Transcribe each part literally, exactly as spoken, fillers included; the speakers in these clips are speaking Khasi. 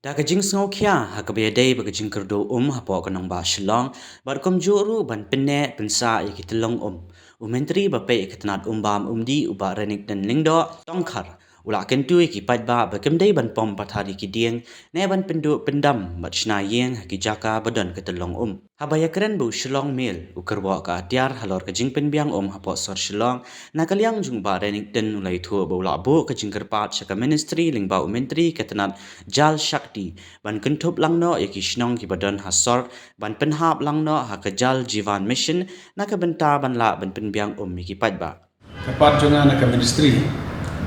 Ha ka jingsngewkhia ha kaba ïadei bad ka jingkyrduh um hapoh ka nongbah Shillong bad kumjuh ruh ban pynneh pynsah ïa ki tyllong um, u Myntri ba peit ïa ka tnat um bam um dih, u Bah Renikton Lyngdoh Tongkhar, u la kyntu ïa ki paidbah ba kim dei ban pom pathar ïa ki dieng ne ban pynduh pyndam bad shna ïing ha ki jaka ba don ka tyllong um. Haba ïakren bad u Shillong Mail, u kyrwoh ka atiar halor ka jingpynbiang um hapoh sor Shillong, na ka liang jong u Bah Renikton u la ïathuh ba u la buh ka jingkyrpad sha ka Ministry lyngba u Myntri ka tnat Jal Shakti ban kynthup lang noh ïa ki shnong kiba don ha sor ban pynhap lang noh ha ka Jal Jeevan Mission na ka bynta ban lah ban pynbiang um ïa ki paidbah. Ka part jong nga na ka ministry,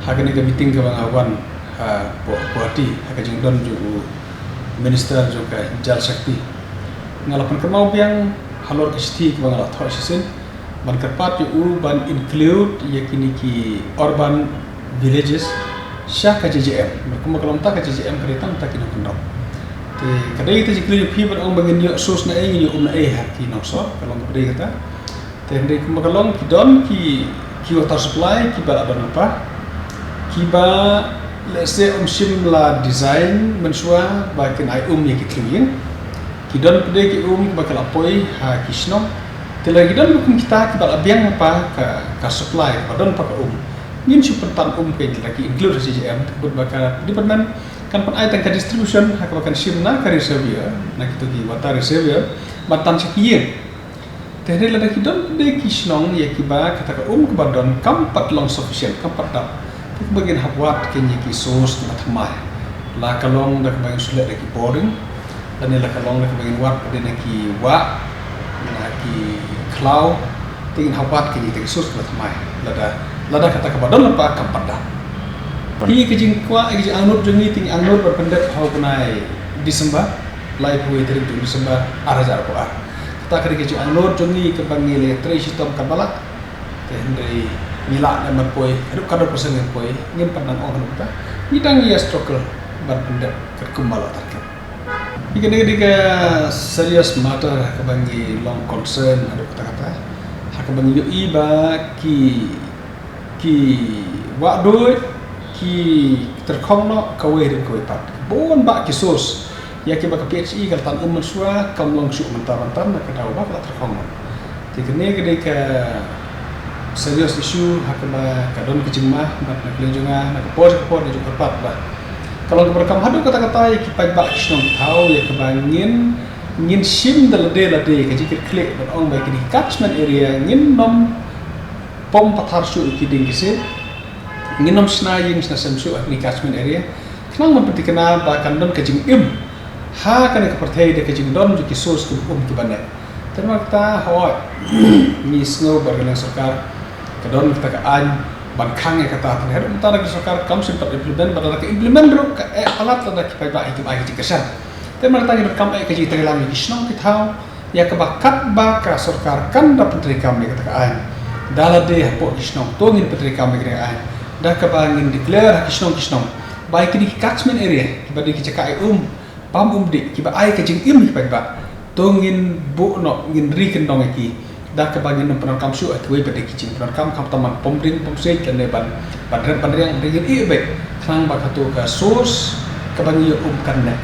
ha kane ka meeting kaba nga wan ha Gu-, Guwahati, ha ka jingdon jong u Minister jong ka Jal Shakti, nga la pynkynmaw biang halor ka shithi kaba nga la thoh shisien ban kyrpad ïa u ban include ïa kine ki urban villages sha ka J J M. Kumba ka long mynta ka J J M ka dei tang mynta ki nongkyndong. Te ka dei kata jingkylli jong phi ban ong ba ngin ïoh source na ei, ngin ïoh um na ei ha ki nongsor, ka long kaba dei kata. Te hynrei kumba ka long ki don ki, ki water supply kiba la don lypa, kiba lehse ym shym la design mynshuwa ba kin ai um ïa ki thliew ïing. Ki don pat de ki um kiba ki la poi ha ki shnong. Te lada ki don kum kita kiba la biang pat ka, ka supply, ba don pat ka um, ngin shu pyntan um kein lada ki include ha C J M, bad ba ka department kan pynai tang ka distribution ha kaba kan shim na ka reservoir, na kito ki water reservoir, ban tan sha ki ïing. Te hynrei lada ki don pat de ki shnong ïa kiba kata ka um kaba don kam pat long sufficient, kam pat dap, te kumba ngin hap wad kein ïa ki source kiba thymmai. La ka long da kaba ngin shu leh da ki boring, lane la ka long da kaba ngin wad pat de na ki wah, na ki khlaw, te ngin hap wad kein ïa kita ki source kiba thymmai. Lada, lada kata kaba don lypa kam pat dap. Hi ka jingkwah, ka jingangnud jong ngi te ngi angnud ban pyndep ha u bnai December, laiphew wei tarik jong December, ar hajar arphew ar. Kata ka dei ka jingangnud jong ngi kaba ngi la trei shitom katba lah. Te hynrei ngi lah ne ban poi, haduh katno percent ngin poi, ngim pat nang ong haduh kata. Ngi dang ïa struggle ban pyndep katkum ba la target. Hi kane ka dei ka serious matter kaba ngi long concern haduh katta katta. Ha kaba ngi ïohi ba ki, ki wah duid ki tyrkhong noh kawei ruh kawei pat. Bun bah ki source ïa kiba ka P H E ka la tan um mynshuwa, kam long shuh mynta mynta na ka daw ba ka la tyrkhong noh. Te kane ka dei ka serious issue ha kaba ka don ka jingma bad na ka liang jong nga, na ka por sha ka por ngi ju kyrpad ba ka long kaba donkam haduh katta katta ïa ki paidbah ki shnong ki thaw ïa kaba ngin, ngin shim da lade lade ka jingkitkhlieh ban ong ba kine ki catchment area ngin nym pom pathar shuh ïa ki dieng ki siej, ngin nym shna ïing shna sem shuh ha kine ki catchment area, khnang ban pynthikna ba kan don ka jingim ha kane ka pyrthei da ka jingdon jong ki source ki um kiba neh. Te namar kata, hooid, ngi sngew ba ka liang sorkar ka don kata ka aiñ ban khang ïa kata, te haduh mynta ka sorkar kam shym pat implement, bad lada ka implement ruh ka eh palat lada ki paidbah hi kim ai ka jingkyrshan. Te namar kata ngi donkam eh ka jingtreilang ïa ki shnong ki thaw ïa kaba katba ka sorkar kan da pyntreikam ïa kata ka aiñ, da lade hapoh ki shnong to ngin pyntreikam ïa kata ka aiñ, da kaba ngin declare ha ki shnong ki shnong ba ïa kine ki catchment area kiba dei ki jaka ai um bam um dih kiba ai ka jingim ïa ki paidbah, to ngin buh noh, ngin ri kyndong ïa ki, da kaba ngin nym pyndonkam shuh ha kiwei pat de ki jingpyndonkam, khamtam ban pom dieng pom siej lane ban, ban ret ban riang, hynrei ngin ïeh beit khnang ba kato ka source kaba ngi ïoh um kan neh.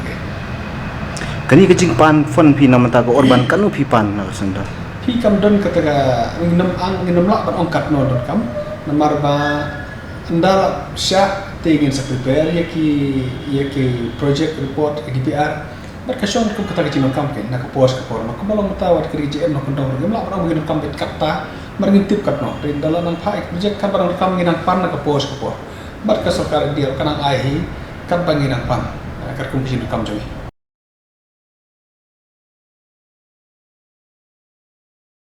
Kane ka jingpan fund phi na mynta ka urban, katno phi pan na ka center? Phi, kam don kata ka, ngin nym ang, ngin nym lah ban ong katno donkam, namar ba ynda la shah te ngin sa prepare ïa ki, ïa ki project report, ïa ki D P R. Bad ka shong kum kata ka jingdonkam kein na ka por sha ka por. Namar kumba long mynta wat ka ri J M nongkyndong ruh ngim lah ban ong ba ngin donkam beit katta, namar ngim tip katno. Te ynda la nang phah ïa ki project katba donkam ngin nang pan na ka por sha ka por. Bad ka sorkar India ruh ka nang ai hi katba ngin nang pan, ah, katkum ka jingdonkam jong ngi.